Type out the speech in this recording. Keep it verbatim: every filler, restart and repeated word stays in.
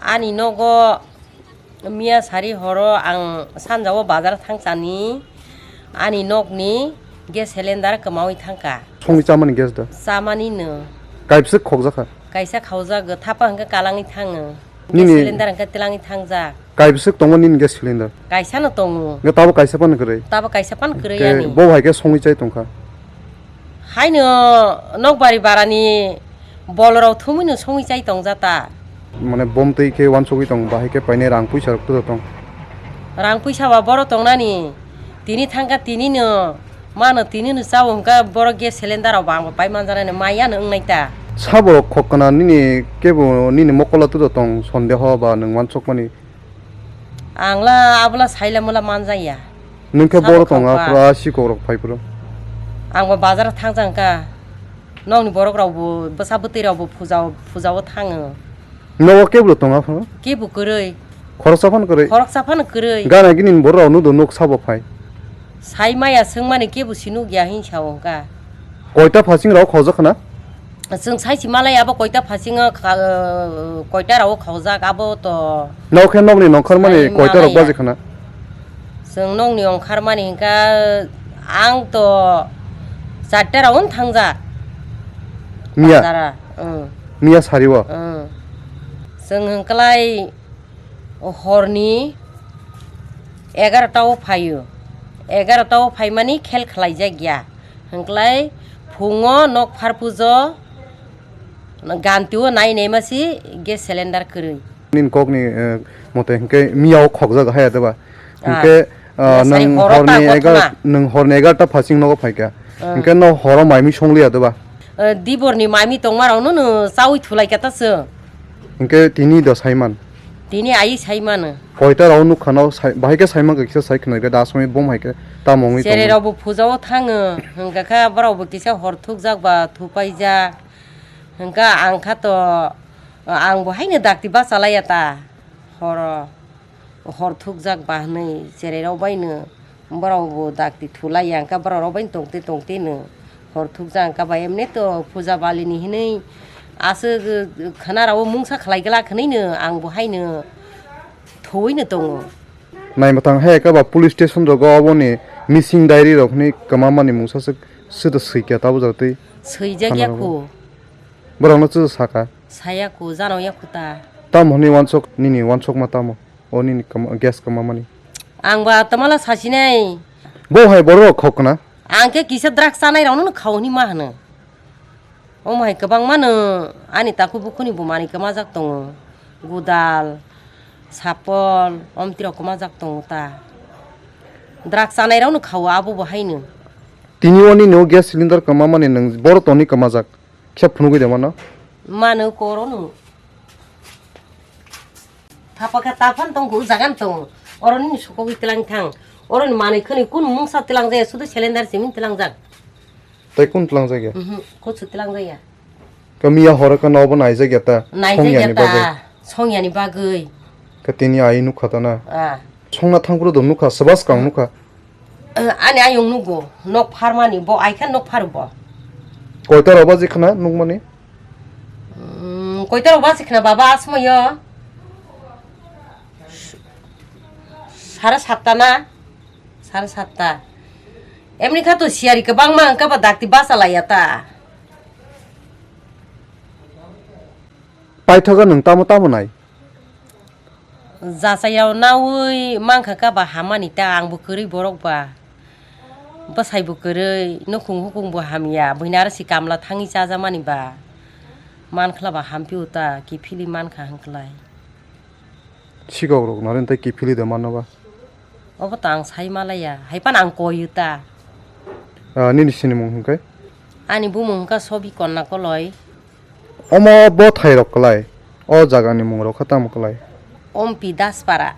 Ani nogo miya sari horo ang sanjao bazar thangchani, ani nokni gas cylinder kwmawi thangkha. Songwi chamani gas da? Chamani no. Kaibswk khokjakha? Kaisa khaujago, thapa hwnkhe kalangwi thango. Nini gas cylinder hwnkhe tilangwi thangjak. Kaibswk tongo nini gas cylinder? Kaisano tongo. Hwnkhe tabo kaisa phano kwrwi? Tabo kaisa phano kwrwi. Hwnkhe ani bo hai khe songwi chai tongkha? Haino nokbari barani bolrok thumwino songwi chai tongjata. Mane bom twi khe wansugwi tong, bahai khe painai rang puisa rok tuda tong. Rang puisa ba boro tongnani, tini thangkha tinino, mano tinino chao hwnkha borok gas cylinder rok bangbo pai manjanani, maya no wngnai ta. Sabo khokna nini kebo nini mokola tuda tong, sondeho ba nwng wansukmani? Ang la abola saila mula manjaya. Nwng khe sabo boro tongo khokba. Aphuru a sikok rok phai phuru. Ang bo bazar thang jang kha. Nokni borok rok bo bwsa bwtwi rok bo puja, puja o thango. Nogo kebo tongo aphuru? Kebo kwrwi. Khoroksa phano kwrwi? Khoroksa phano kwrwi. Gana gini ni borok rok nudo nuk sabo phai. Sai maya swngmani kebo si nuk ya hin sao kha. Koita phasing rok khojak khna? Chwng sai si malai abo koita phasingo kha-, koita rao khaujak abo to. Nok khe nokni nongkhormani sai koita rok malai ya. Baji khna? Chwng nokni ongkharmani hwnkha ang to charta rao thangjak. Miya? Bazara, mm. Miya sariwo? Mm. Chwng hwnkhlai horni egarota o phaio. Egarota o phaimani khel khlaijak ya. Hwnkhlai phungo nok pharpujo gantio nai naima si gas cylinder kwrwi. Nini kokni, eh, mote hwnkhe miya o khokjak haya deba? Ah. Hwnkhe, ah, ya, sari nang horo ta horni egar-, kothoma. Nang horni egarota phasing nogo phaikha. Ah. Hwnkhe no horo maimi songliya deba? Eh, diborni maimi tongma rokno no chawi thulaikha ta chwng. Hwnkhe tini do saiman? Tini ai saimano. Koita rao nukha no sai, bahai khe saiman kha kisa sai khna khe da asmai bom hai khe tamo wngwi tongo. Cherai rokbo puja o thango, hwnkha kha borokbo kisa hor thukjak ba thupaijak. Hwnkha ang kha to, ang bo haino dakti bachalaiya ta horo, hor thukjak ba hwnwi cherai rok bai no. Borok bo dakti thulai ya, hwnkha borok rok bai tongte tongte no hor thukjak, hwnkha ba emne to puja bali ni hinwi aswk khwna rao mungsa khlai glak hinwi no ang bo haino thuwi no tongo. Nai mwthang hai khe ba police station rogo oboni missing diary rok hinwi kwma mani mungsa swk swdo swi khe tabuk jora twi. Swijak ya khu. Borok no chuju saka. Saya khu, jano ya khu ta. Tamo hinwi wansuk nini wansukma tamo? O nini kwma, gas kwma mani. Ang ba tamala sasinai. Bo hai borok khok na? Ang khe kisa drugs chanai rokno khao hinwi ma hwno. Omo hai kwbangma no ani takhuk bukhukni bo manwi kwmajak tongo. Gudal, sapol, omtwi rok kwmajak tongo ta. Drugs chanai rokno khao abo bo haino. Tini o nini o gas cylinder kwma mani nwng boro toni kwmajak. Kisa phunugwi de mano? Mano koro no. Thapa khe ta phan tong, o jaga no tong. Oro nini sukogwi tlang thang. Oro ni manwi khwnwi kun mungsa tlang jaya, sudu cylinder simi tlang jak. Tai kun tlang jak ya? Mhm, kuchu tlang jak ya. Ka miya horo ka nobo nai jak ya ta? Nai jak ya ta. Song yani bagwi. Song yani bagwi. Ka tini ai nukha ta na? Ah. Songna thangphuru do nukha, swbas kang nukha. Eh, ani ayung nugo, nok pharmani, bo ai khe nok phar bo. Koita rok baji khna nukmani? Mm, koita rok baji khna baba asmayo. Sare satta na? Sare satta. Emni kha to siyari kwbangma wngkha ba dakti bachalaiya ta. Paithogo nwng tamo tamo nai? Jachayao naui mankha kha ba hamani ta, ang bo kwrwi borok ba. Bwsai bo kwrwi, nukhung hukung bo hamya, buini aro si kamla thangwi chajakmani ba. Mankhla ba hampiu ta, kiphilwi mankha hwnklai. Sikok rok nari tei kiphilwi de mano ba? Obo to ang sai malaya, hai phano ang koiyo ta. Ah, nini sinimung hwnkhe? Ani bumung hwnkha Sobi Konna Koloi. Omo bo thairok kwlai? O jagani mungrok khe tamo kwlai? Ompi Daspara.